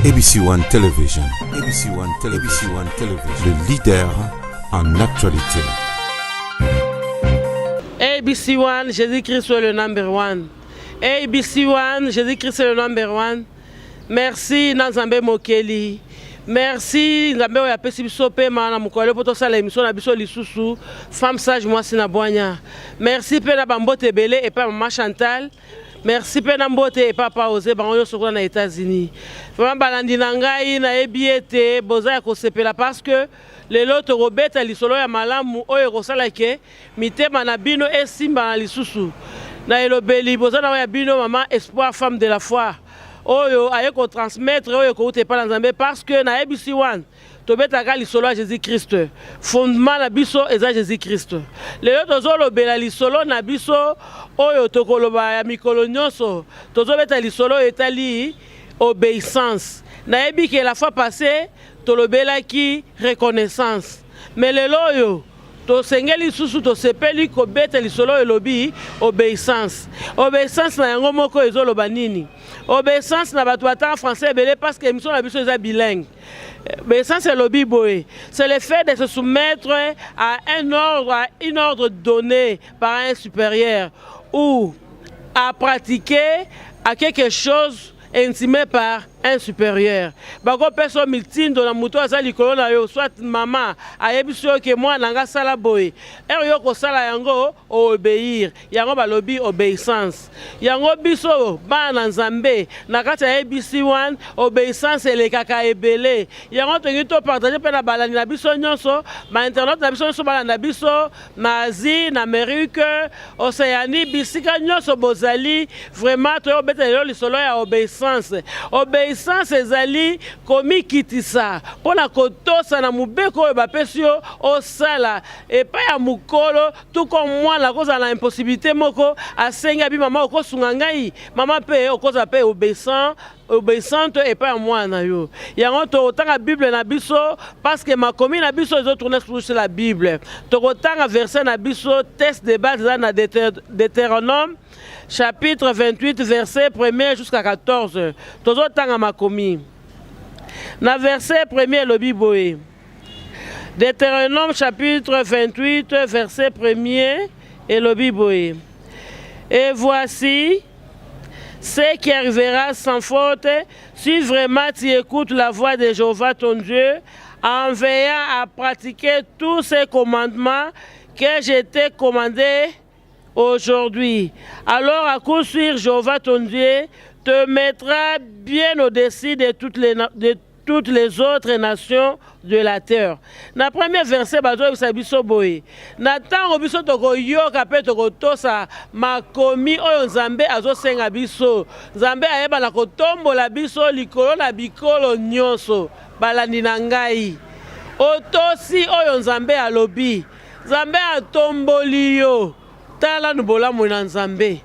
ABC One Television, ABC One Television, ABC One Television, le leader en actualité. ABC One, Jésus-Christ est le number one. ABC One, Jésus-Christ est le number one. Merci na Nzambe Mokeli. Merci Nzambe oyo apesi biso pema na mokolo mpo tosala émission na biso lisusu, femme sage, mwasi na bwanya. Merci mpe na bambote ebele epai mama Chantal. Merci mpe na mbote epai papa Ose, bango nyonso kuna na États-Unis. Vraiment, balandi na ngai, nayebi ete boza ya kosepela parce que lelo tokobeta lisolo ya malamu oyo ekosala ke mitema na bino esimbana lisusu. Na elobeli boza na oyo ya bino, mama Espoir, femme de la foi, oyo aye kotransmettre oyo ekouta epai na Nzambe, parce que nayebisi wana tobetaka lisolo ya Jésus Christ. Fondement na biso eza Jésus Christ. Lelo tozolobela lisolo na biso oyo tokoloba ya mikolo nyonso. Tozobeta lisolo oyo etali obéissance. Nayebi ke la fois passée tolobelaki reconnaissance, mais lelo oyo tosengeli lisusu, tosepeli kobeta lisolo oyo elobi obéissance. Obéissance na yango moko ezoloba nini? Obéissance, na bato batanga français ebele, parce que émission na biso eza bilingue, obéissance elobi boye: c'est le fait de se soumettre à un ordre, à une ordre donné par un supérieur ou à pratiquer à quelque chose intimé par un supérieur. Bakopesa yo mitindo na moto aza likolo na yo, soit mama ayebisi yo ke mwana nga, asala boye, ere yo kosala yango, oobéir. Yango balobi obéissance. Yango biso bana na Nzambe na kati ya ABC 1, obéissance elekaka ebele. Yango tolingi topartage mpe na balandi na biso nyonso, bainternaute na biso nyonso, balanda biso na Asie, na Amérique, Océanie, bisika nyonso bozali. Vraiment, toyei kobeta lelo lisolo ya obéissance. Obéissance ezali komikitisa mpo na kotosa na mobeko oyo bapesi yo osala epai ya mokolo. Tuko mwana akozala na impossibilité moko, asengi abi: "Mama, okosunga ngai?" Mama mpe okozala mpe obéissant, obéissante epai ya mwana na yo. Yango tokotanga Bible na biso, parce que makomi na biso ezotourne sur la Bible. Tokotanga verset na biso, texte de base eza na Deutéronome chapitre 28, verset 1er jusqu'à 14. Tozotanga makomi na verset 1er, elobi boye: Deutéronome chapitre 28, verset 1er, elobi boye: "Et voici ce qui arrivera sans faute si vraiment tu écoutes la voix de Jéhovah ton Dieu en veillant à pratiquer tous ces commandements que je t'ai commandés aujourd'hui. Alors à coup sûr, Jéhovah ton Dieu te mettra bien au-dessus de toutes les autres nations de la terre." Na premier verset, bazoyebisa biso boye: na ntango biso tokoyoka mpe tokotosa makomi oyo Nzambe azosenga biso, Nzambe ayeba na kotombola biso likolo na bikolo nyonso. Balandi na ngai, otosi oyo Nzambe alobi, Nzambe atomboli yo. Tala nu bolamu na Nzambe.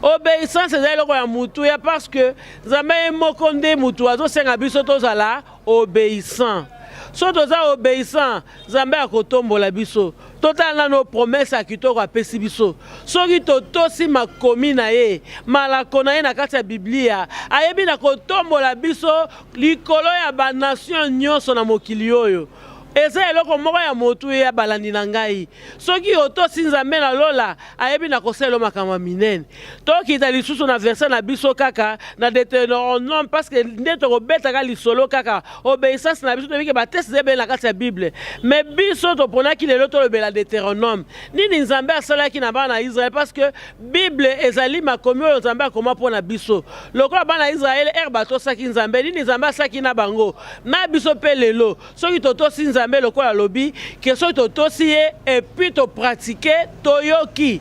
Obéissance eza eloko ya motuya, parce que Nzambe ye moko nde mutu azosenga biso tozala obéissant. So toza obéissant, Nzambe akotombola biso. Totala nano promesse ya kitoko apesi biso: soki totosi makomi na ye, malako na ye na kati ya Biblia, ayebi na kotombola biso likolo ya banation nyonso na mokili oyo. Eza eloko moko ya motuya. Balandi na ngai, soki otosi, Nzambe na lola ayebi na kosalela makambo ya minene. Tokita lisusu na verset na biso kaka na Deutéronome, parce que nde tokobetaka lisolo kaka obéissance na biso. Toyebi ke batexte ebele na kati ya Bible, mais biso toponaki lelo tolobela Deutéronome. Nini Nzambe asalaki na bana na Israele? Parce que Bible ezali makomi oyo Nzambe akoma mpo na biso. Lokola bana ya Israele ere batosaki Nzambe, nini Nzambe asalaki na bango? Na biso mpe lelo, soki totosi Nzambe lokola alobi ke soki totosi ye et puis topratike, toyoki,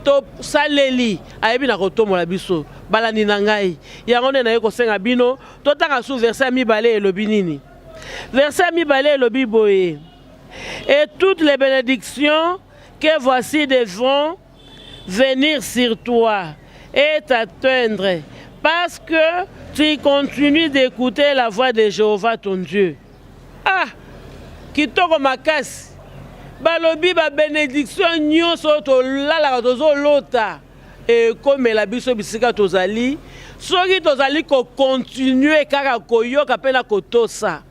tosaleli, ayebi na kotombola biso. Balandi na ngai, yango nde naye kosenga bino totanga su verset ya mibale. Elobi nini? Verset ya mibale elobi boye: "Et toutes les bénédictions que voici devront venir sur toi et t'atteindre parce que tu continues d'écouter la voix de Jéhovah ton Dieu." Ah, kitoko makasi! Balobi babénédiction nyonso oyo tolalaka, tozolota, ekomela biso bisika tozali. Soki tozali kocontinue kaka koyoka mpe na kotosa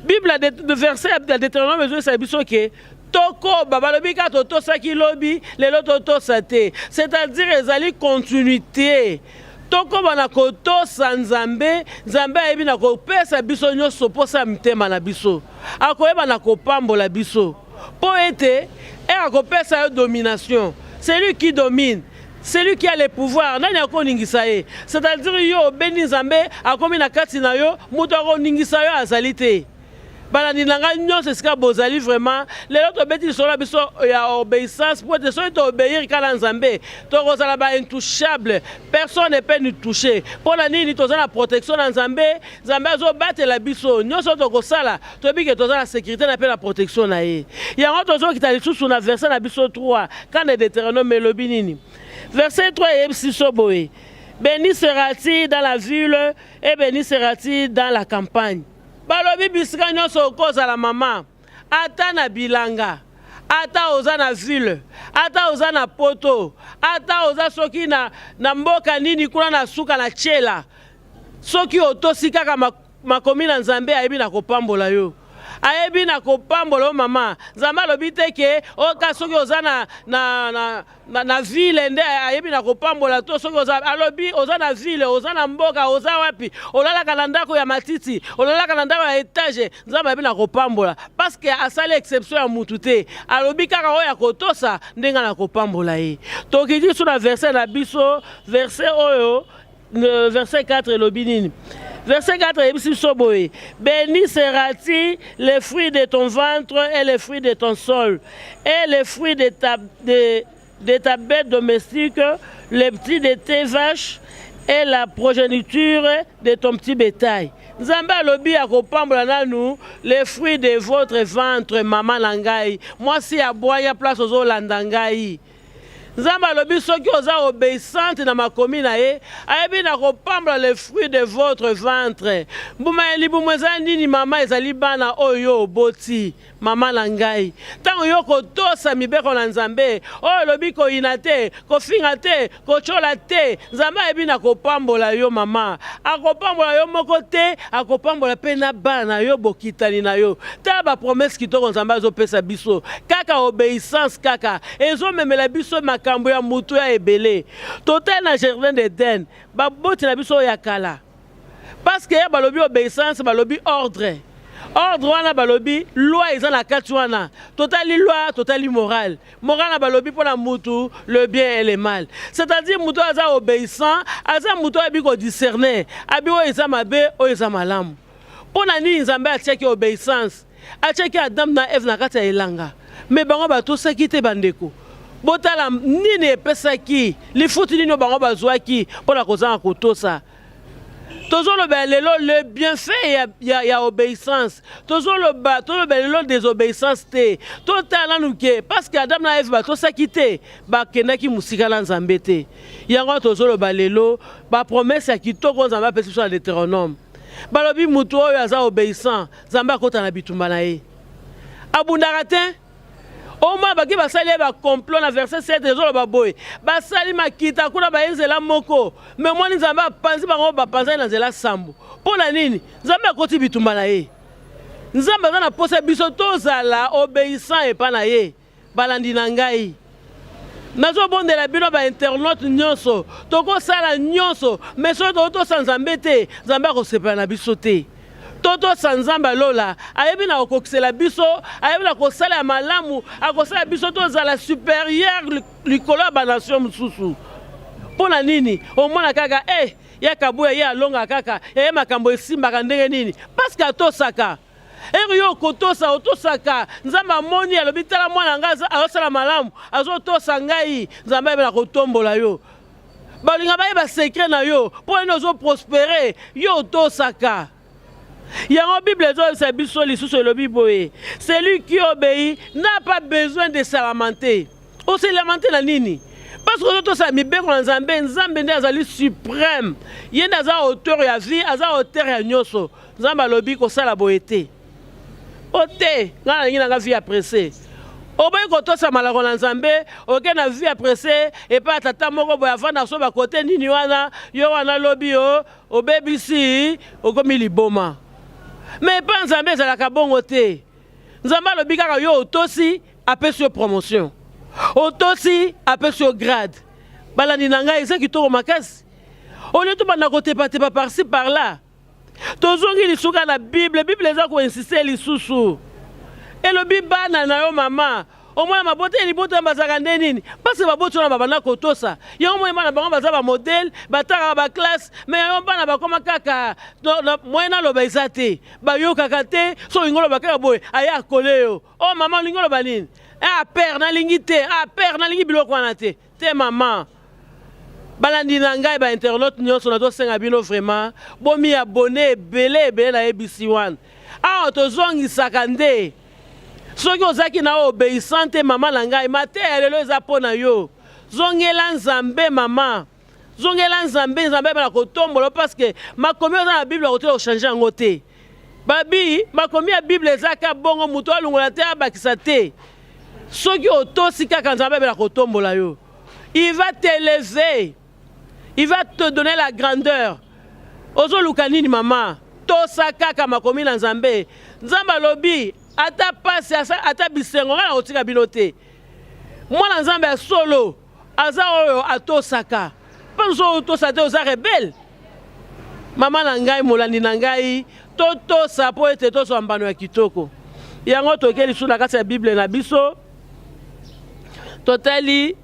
Bible, verset ya Deutéronome ezoyebisa biso ke tokoba. Balobi kaka totosaki lobi, lelo totosa te. C'est-à-dire ezali continuité. Tokoba na kotosa Nzambe. Nzambe ayebi na kopesa biso nyonso mposa ya mitema na biso. Akoyeba na kopambola biso mpo ete e akopesa yo domination. Celui qui domine, celui qui a le pouvoir, nani akoningisa ye? C'est-à-dire yo obendi Nzambe, akomi na kati na yo, moto akoningisa yo azali te. Balandi na ngai nyonso esika bozali, vraiment lelo tobeti lisolo na biso ya obéissance, po ete soki toobéir kaka na Nzambe, tokozala baintouchable. Personne ne peut nous toucher. Mpo na nini? Toza na protection na Nzambe. Nzambe azobatela biso. Nyonso tokosala, toyebi ke toza na sécurité na mpe na protection na ye. Yango tozokita lisusu na verset na biso 3 kanda Deutéronome. Elobi nini? Verset 3 eyebisi biso boye: "Béni seras-tu dans la ville et béni seras-tu dans la campagne." Balobi bisika nyonso okozala, mama, ata na bilanga, ata oza na ville, ata oza na Poto, ata oza soki na mboka nini kuna na suka na tiela, soki otosi kaka makomi na Nzambe, ayebi na kopambola yo, ayebi na kopambola yo, mama. Nzambe alobi te ke oka soki oza na ville nde ayebi na kopambola, to soki oza. Alobi oza na ville, oza na mboka, oza wapi, olalaka na ndako ya matiti, olalaka na ndako ya étage, Nzambe ayebi na kopambola, parce que asali exception ya mutu te. Alobi kaka oyo akotosa ndenge na kopambola ye. Tokiti so na verset na biso, verset oyo, verset 4 elobi nini? Verset 4 eyebisi biso boye: "Béni seras-tu, le fruit de ton ventre et le fruit de ton sol et le fruit de ta bête domestique, les petits de tes vaches et la progéniture de ton petit bétail." Nzambe alobi akopambola nanu le fruit de votre ventre. Mama na ngai, mwasi ya bwanya, place ozolanda ngai, Nzambe alobi soki oza obéissante na makomi na ye, ayebi na kopambola le fruit de votre ventre. Mbuma ya libumu eza nini, mama? Ezali bana oyo oboti. Mama na ngai, ntango yo kotosa mibeko na Nzambe oyo elobi koyina te, kofinga te, kotyola te, Nzambe ayebi na kopambola yo. Mama, akopambola yo moko te, akopambola mpe na bana na yo, bokitani na yo. Tala bapromesses kitoko Nzambe azopesa biso. Kaka obéissance kaka ezomemela biso makambo ya mutu ya ebele. Totali na jardin d'Eden, baboti na biso oyo ya kala, parce que ya balobi obéissance, balobi ordre. Ordre wana, balobi loi eza na kati wana. Totali loi, totali morale. Morale na balobi mpo na mutu, le bien et le mal. C'est-à-dire mutu oyo aza obéissant aza mutu oyo ayebi kodiscerner, abi oyo eza mabe, oyo eza malamu. Mpo na nini Nzambe atiaki obéissance? Atiaki Adam na Eve na kati ya elanga, me bango batosaki te. Bandeko, botala nini epesaki lifuti, nini oyo bango bazwaki mpo na kozanga kotosa. Tozoloba lelo le bienfait ya obéissance. Tozoloba lelo désobéissance te. Totala nanu ke parce que Adam na Eve batosaki te, bakendaki mosika na Nzambe te. Yango tozoloba lelo bapromesses ya kitoko Nzambe apesi biso na Deutéronome. Balobi motu oyo aza obéissant, Nzambe akota na bitumba na ye, abundaka te. Omona baki basali ye bacomplots. Na verset 7 ezoloba boye: basali makita kuna, baye nzela moko, me moni Nzambe apanzi bango, bapanzani na nzela sambo. Mpo na nini? Nzambe akoti bitumba na ye. Nzambe aza na posa biso tozala obéissant epa na ye. Balandi na ngai, nazobondela bino bainternautes nyonso, tokosala nyonso, me soki tokotosa Nzambe te, Nzambe akosepela na biso te. Totosa Nzambe alola, ayebi na kokokisela biso, ayebi na kosala ya malamu, akosala biso tozala supérieur likolo ya banation mosusu. Mpo na nini omona kaka e ya Kabuya, ye alonga kaka, eye makambo esimbaka ndenge nini? Parce que atosaka. Ere yo okotosa, otosaka, Nzambe amoni, alobi: "Tala mwana ngai azosala malamu, azotosa ngai." Nzambe ayebela kotombola yo. Balinga bayeba secret na yo mpo nini ozoprospérer. Yo otosaka yango. Bible ezoyebisa biso lisusu, elobi boye: "Celui qui obéit n'a pas besoin de se lamenter." Ose lamenter na nini? Parce que ozotosala mibeko na Nzambe. Nzambe nde azali suprême, ye nde aza auteur ya vie, aza auteur ya nyonso. Nzambe alobi kosala boye te, o te, ngai nalingi nanga vie ya pressé. Oboyi kotosa malako na Nzambe, oke na vie ya presse epai ya tata moko boye avanda so bakote nini wana, yo wana lobi yo obebisi, okomi liboma. Mais epai ya Nzambe ezalaka bongo te. Nzambe alobi kaka yo otosi, apesi yo promotion, otosi, apesi yo grade. Balandi na ngai, eza kitoko makasi. Olie tobanda kotepatepa par-ci par-là. Tozongi lisuka na Bible. Bible eza ko insister lisusu. Elobi bana na yo mama, omona mabota ya libota wana bazalaka nde nini? Parce que baboti wana babanda kotosa. Yango omoni bana bango baza ba modèle, batangaka ba classe, mais yango bana bakoma kaka moyen naloba eza te. Bayokaka te, soki olingi oloba kaka boye, aye akole yo. Oh mama olingi oloba nini? Ah père nalingi te, ah père nalingi biloko wana te. Te maman. Balandi na ngai ba internautes nionso nazo senga bino vraiment bo mi abonner ebele ebele na ABC one. Awa tozongisaka nde soki ozaki na obeissant te maman na ngai mateya ya lelo eza po na yo. Zongela Nzambe maman. Zongela Nzambe, Nzambe abanda kotombola yo parce que makomi oyo eza na Bible akoki ko changer yango te. Babi makomi ya Bible eza ka bongo moto alongola te abakisa te. Soki otosi kaka Nzambe abela kotombola yo. Il va t'élever. Il va te donner la grandeur. Ozoluka nini mama? Tosa kaka makomi na Nzambe. Nzambe alobi ata pasi ata bisengo ngai nakotika bino te. Mwana Nzambe ya solo aza oyo atosaka. Mpe mosusu oyo otosa te oza rebelle. Mama na ngai, molandi na ngai, totosa mpo ete tozwa mbano ya kitoko. Yango toke lisusu na kati ya Bible na biso, totali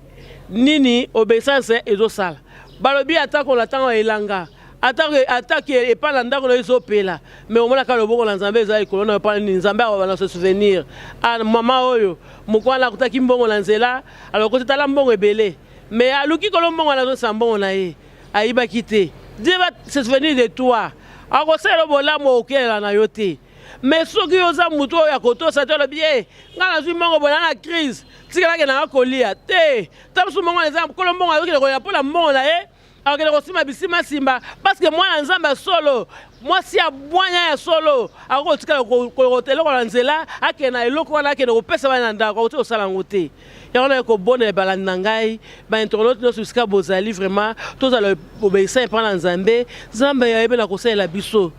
nini obeissance ezosala. Balobi atako na ntango ya elanga, atako epai na ndako na yo ezopela, mais omonaka loboko na Nzambe eza likolo na yo. Mpo nini? Nzambe akobanda se souvenir. Ah, mama oyo moko wana akutaki mbongo na nzela, alokoti tala mbongo ebele, mais aluki kolo mbongo wana azongisa mbongo na ye. Ayibaki te. Dieu va se souvenir de toi. Akosalela yo bolamu okokelela na yo te. Mais soki yo oza moto oyo akotosa te olobi eh ngai nazwi mbongo boye na crise tika nakende nanga kolia te. Ta mosusu mbongo eza kolo mbongo azokende kolia mpo na mbongo na ye akokende kosimba bisima simba parce que mwana Nzambe ya solo mwasi ya bwanya ya solo akoki kotikala kolokota eloko na nzela akende na eloko wana akende kopesa bana na ndako akoki kosala yango te. Yango naye kobondela balandi na ngai ba internautes nyonso bisika bozali vraiment tozala obeissant epai na Nzambe. Nzambe ayebi na kosalela biso,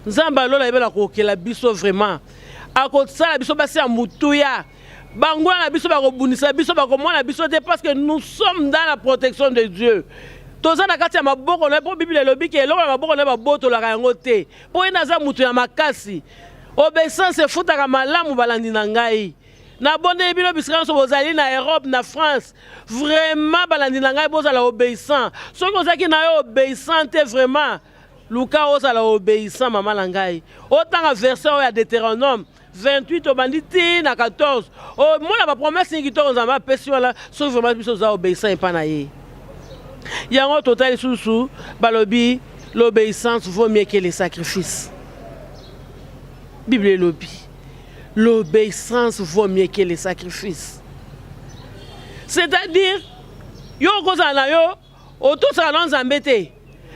Nzambe ya lola ayebi na kokela biso vraiment akosala biso basi ya motuya. Banguna na biso bakobundisa biso, bakomona biso te parce que nous sommes dans la protection de Dieu. Toza na kati ya maboko na ye mpo Biblia elobi ke eloko na maboko na ye babotolaka yango te mpo ye naza moto ya makasi. Obeissance efutaka malamu balandi na ngai. Nabondeli bino bisika nyonso bozali na Europe, na France, vraiment balandi na ngai bozala obeissant. Soki ozalaki na yo obeissant te vraiment luka ozala obeissant mama na ngai. Otanga verset oyo ya Deuteronome 28 obandi ti na 14 omona ba promesse nini kitoko Nzambe apesi wana soki vraiment biso toza obeissant epai na ye. Yango totali lisusu balobi l'obéissance vaut mieux que le sacrifice. Bible elobi L'obeissance vaut mieux que le sacrifice. C'est-à-dire, yo okozala na yo otosaka na Nzambe te.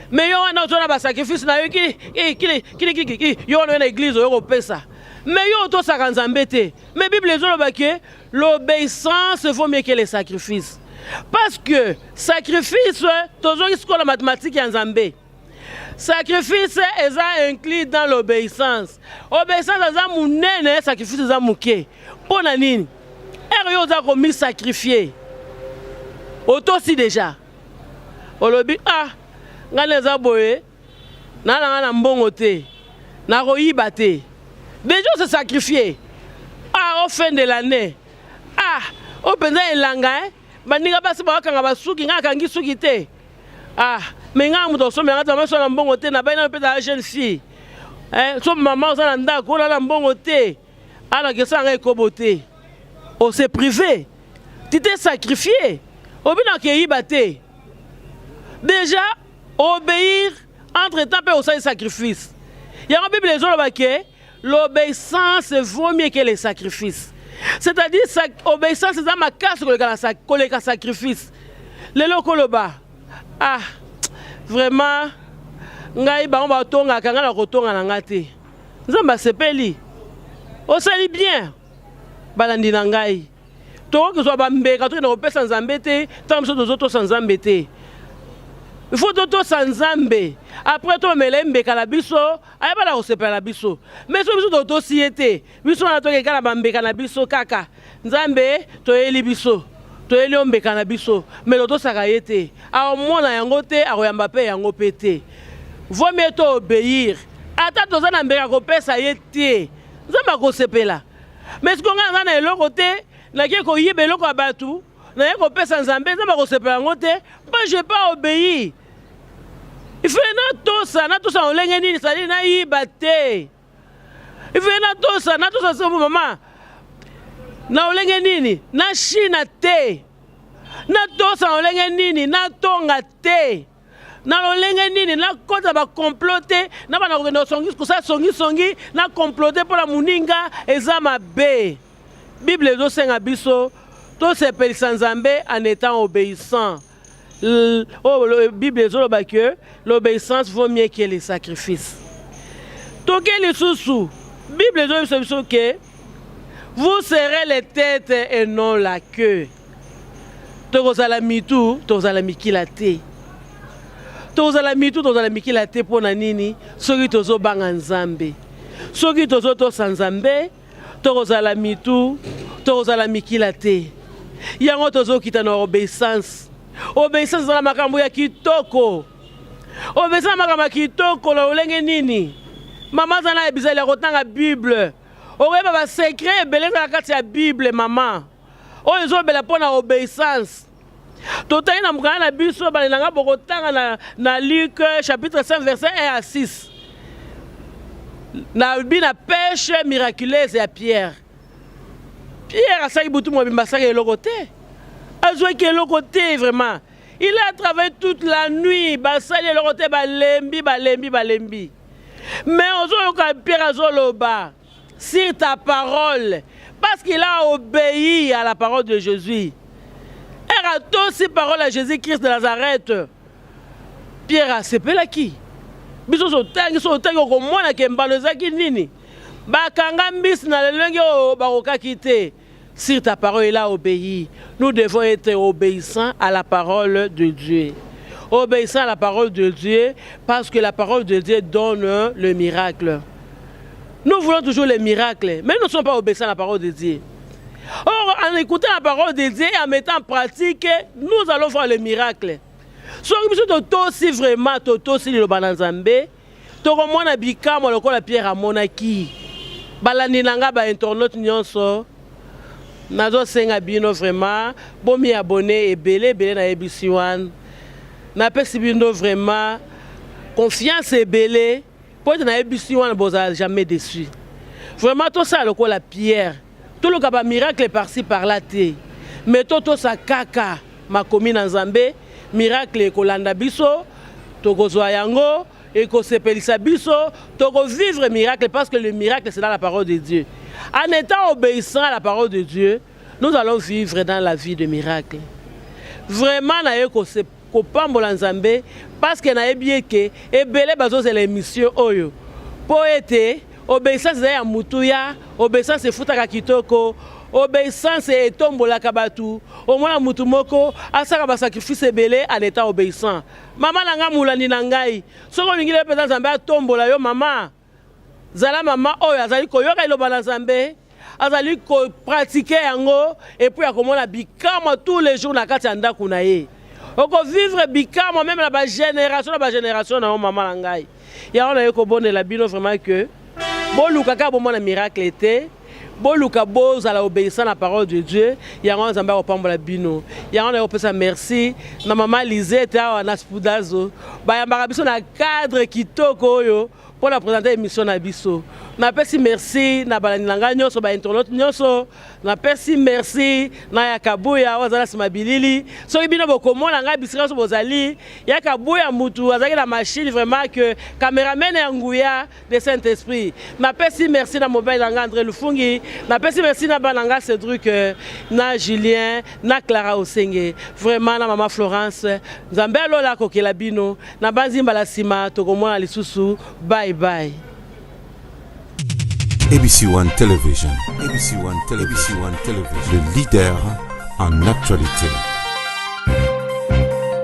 Mais yo wana ozo na ba sacrifice na yo kili kili kili kili kili yo wana na église oyo kopesa. Mais yo otosaka Nzambe te. Mais Bible ezoloba que l'obéissance vaut mieux que le sacrifice. Parce que sacrifice tozongi sikoyo na mathématique ya Nzambe. Sacrifice eza inclus dans l'obéissance. Obéissance eza munene, sacrifice eza muke. Mpo na nini? Ere yo oza komi sacrifier. Otosi déjà. Olobi ah ngai naza boye na nanga na mbongo te. Nakoyiba te. Déjà se sacrifier. Ah au fin de l'année. Ah oyo mpenza elanga hein. Baninga basi bakanga basuki ngai akangi suki te. Ah, mais nga moto asombela nga mama na mbongo te na bayi nano mpe zala jeune fille. Eh, so mama oza na ndako olala mbongo te. Ala kesa nga ekobo te. On s'est privé. Tu t'es sacrifié. Obina keyiba te. Déjà obéir entre temps mpe osali sacrifice. Yango Bible ezoloba ke l'obéissance vaut mieux que le sacrifice. C'est-à-dire obéissance eza makasi koleka na koleka sacrifice. Lelo koloba ah vraiment ngai bango batongaka ngai nakotonga na ngai te. Nzambe asepeli. Osali bien balandi na ngai. Tokoki kozwa bambeka tokende kopesa Nzambe te ntango biso tozotosa Nzambe te. Il faut totosa Nzambe, après tomemela ye mbeka na biso, ayeba na kosepela na biso. Mais soki biso totosi ye te, biso wana tokeka na bambeka na biso kaka Nzambe toyeli biso, toyeli yo mbeka na biso, mais totosaka ye te, akomona yango te, akoyamba mpe yango mpe te. Vaut mieux to obéir, ata toza na mbeka kopesa ye te, Nzambe akosepela. Mais sikoyo ngai naza na eloko te, nake koyiba eloko ya bato, naye kopesa Nzambe, Nzambe akosepela yango te, mpo je pas obéir. Il faut natosa, natosa na lolenge nini? C'est-à-dire nayiba te. Il faut natosa, natosa somo mama na lolenge nini? Nashina te. Natosa na lolenge nini? Natonga te. Na lolenge nini? Nakota bacomplot te, na bana kokende kosala songisongi, na complote mpo na moninga, eza mabe. Bible ezosenga biso tosepelisa Nzambe en étant obéissant. Oyo Bible ezoloba que l'obéissance vaut mieux que le sacrifice. Toke lisusu, Bible ezoyebisa biso que vous serez les têtes et non la queue. Tokozala mitu, tokozala mikila te. Tokozala mitu, tokozala mikila te. Mpo na nini? Soki tozobanga Nzambe, soki tozotosa Nzambe, tokozala mitu, tokozala mikila te. Yango tozokita na obéissance. Obéissance ezala makambo ya kitoko. Obéissance na makambo ya kitoko na lolenge nini? Mama aza na ebizali ya kotanga Bible, okoyeba basecret ebele eza na kati ya Bible, mama, oyo ezobela mpo na obéissance. Totangi na mokanda na biso, balendanga bokotanga na Luc chapitre 5 verset 1 à 6, na bi na pêche miraculeuse ya Pierre. Pierre asalaki butu mobimba, asalaki eloko te, azwaki eloko te. Vraiment, il a travaillé toute la nuit, basali eloko te, balembi, balembi, balembi. Mais ozoyoka Pierre azoloba: "Sur ta parole", parce qu'il a obéi à la parole de Jésus. Ere atosi parole ya Jésus Christ de Nazareth, Pierre asepelaki. Biso sotangi, so otangi, okomona ke mbano ezalaki nini? Bakanga mbisi na lolenge oyo bakokaki te. Sur ta parole, il a obéi. Nous devons être obéissants à la parole de Dieu, obéissant à la parole de Dieu, parce que la parole de Dieu donne le miracle. Nous voulons toujours les miracles, mais nous ne sommes pas obéissants à la parole de Dieu. Or, en écoutant la parole de Dieu et en mettant en pratique, nous allons voir le miracle. Soki biso totosi vraiment, totosi liloba na Nzambe, tokomona bikamwa lokola Pierre amonaki. Balandi na nga, bainternaute nyonso, nazosenga bino vraiment bomi abonner ebele ebele na ABC One. Napesi bino vraiment confiance ebele mpo ete na ABC One bozala jamais déçu. Vraiment, tosala lokola Pierre, toluka bamiracle par-ci par-là te, mais totosa kaka makomi na Nzambe. Miracle ekolanda biso, tokozwa yango, ekosepelisa biso, tokovivre miracle, parce que le miracle, c'est dans la parole de Dieu. En étant obéissant à la parole de Dieu, nous allons vivre dans la vie de miracle. Vraiment, naye kopambola Nzambe parce que nayebi eke ebele bazozela émission oyo mpo ete obéissance eza ya mutuya, obéissance efutaka kitoko, obéissance etombolaka bato. Omona mutu moko asalaka basacrifice ebele en étant obéissant. Mama na ngai, molandi na ngai, soki olingi lelo mpenza Nzambe atombola yo, mama, zala mama oyo azali koyoka liloba na Nzambe, azali kopratiquer yango, et puis akomona bikamwa tous les jours na kati ya ndako na ye. Okovivre bikamwa même na bagénération na bagénération na yo. Mama na ngai, yango naye kobondela bino vraiment que boluka kaka bomona miracle te, boluka bozala obéissant na parole de Dieu. Yango Nzambe akopambola bino. Yango naye kopesa merci na mama Lisette awa na Spudazo, bayambaka biso na cadre kitoko oyo mpo na présenter émission na biso. Napesi merci na balandi na ngai nyonso, bainternaute nyonso. Napesi merci na ya Kabuya oyo azala nsima bilili. Soki bino bokomona ngai bisika nyonso bozali, ya Kabuya mutu azalaki na machine, vraiment que cameraman ya nguya de Saint Esprit. Napesi merci na mobali na ngai André Lufungi. Napesi merci na bana na ngai Cédric na Julien na Clara Osenge, vraiment na mama Florence. Nzambe alola akokela bino. Na banzi mbala nsima tokomona lisusu. Bye bye. ABC One Television, ABC One Television, ABC One Television, le leader en actualité.